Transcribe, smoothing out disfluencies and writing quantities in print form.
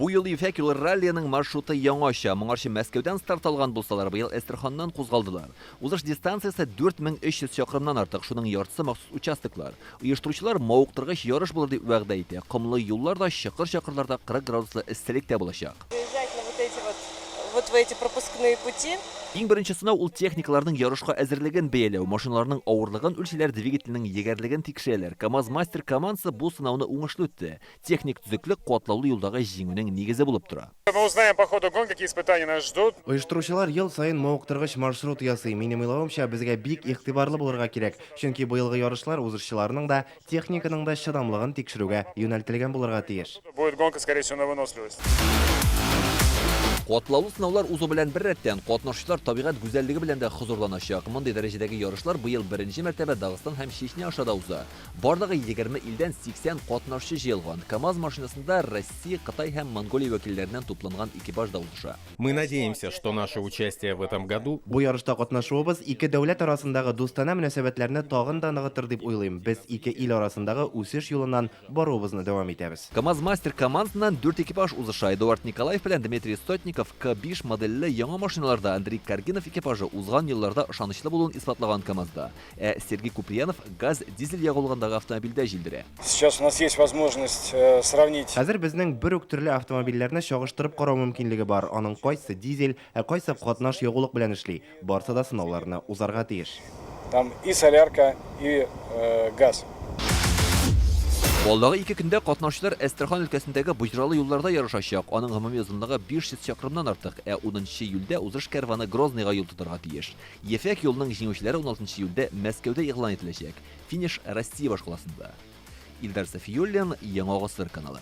Бу юлы Ефәк юлы раллиының маршруты яңача. Моңарчы Мәскәүдән старт алган булсалар, быел Әстерханнан кузгалдылар. Узыш дистанциясе 4300 чакрымнан артык, шуның яртысы махсус участоклар. Оештыручылар мавыктыргыч ярыш булыр дип вәгъдә итә. Комлы юллар да, чокыр-чакырлар да, 40 градуслы эсселек тә булачак. Заезжать на вот эти вот, вот в эти пропускные пути. Иң беренче сынау ул техникаларның ярышка әзерлеген бәяләү, машиналарның авырлыгын үлчиләр, двигательнең егәрлеген тикшерәләр. КАМАЗ-Мастер командасы бу сынауны уңышлы үтте. Техник төзеклек катлаулы юлдагы җиңүнең нигезе булып тора. Мы узнаем по ходу гонки, какие испытания нас ждут. Оештыручылар ел саен мавыктыргыч маршрут ясый. Минем уйлавымча, безгә бик игътибарлы булырга кирәк, чөнки быелгы ярышлар узышчыларның да, техниканың да чыдамлыгын тикшерүгә юнәлтелгән булырга тиеш. Будет гонка, скорее всего, на выносливость. Катлаулы сынаулар узу белән беррәттән, катнашучылар табигать гүзәллеге белән дә хозурланачак. Мондый дәрәҗәдәге ярышлар быел беренче мәртәбә Дагыстан һәм Чечня аша да уза. Барлыгы 20 илдән 80 катнашучы җыелган. КАМАЗ машинасында Россия, Кытай һәм Монголия вәкилләреннән тупланган экипаж да узыша. Мы надеемся, что наше участие в этом году. Бу ярышта катнашуыбыз ике дәүләт арасындагы дустанә мөнәсәбәтләрне тагын да ныгытыр дип уйлыйм. Без ике ил арасындагы үсеш юлыннан баруыбызны дәвам итәбез. КАМАЗ-Мастер командасыннан дүрт экипаж узыша. Эдуард Николаев белән Дмитрий Сотников К-5 модельле яңа машиналарда, Андрей Каргинов экипажы узган елларда ышанычлы булуын исбатлаган КАМАЗда. Ә Сергей Куприянов газ-дизель ягулыгындагы автомобильдә җилдерә. Сейчас у нас есть возможность э, сравнить. Хәзер безнең бер үк төрле автомобильләрне чагыштырып карау мөмкинлеге бар. Аның кайсы дизель, ә кайсы катнаш ягулык белән эшли. Барсы да сынауларны узарга тиеш. Там и солярка, и э, газ. Алдагы ике көндә катнашучылар Әстерхан өлкәсендәге боҗралы юлларда ярышачак. Аның гомуми озынлыгы 500 чакрымнан артык, ә 10 июльдә узыш кәрваны Грозныйга юл тотарга тиеш. Ефәк юлының җиңүчеләре 16 июльдә Мәскәүдә игълан ителәчәк. Финиш Россия башкаласында. Илдар Сафиуллин, Яңа Гасыр каналы.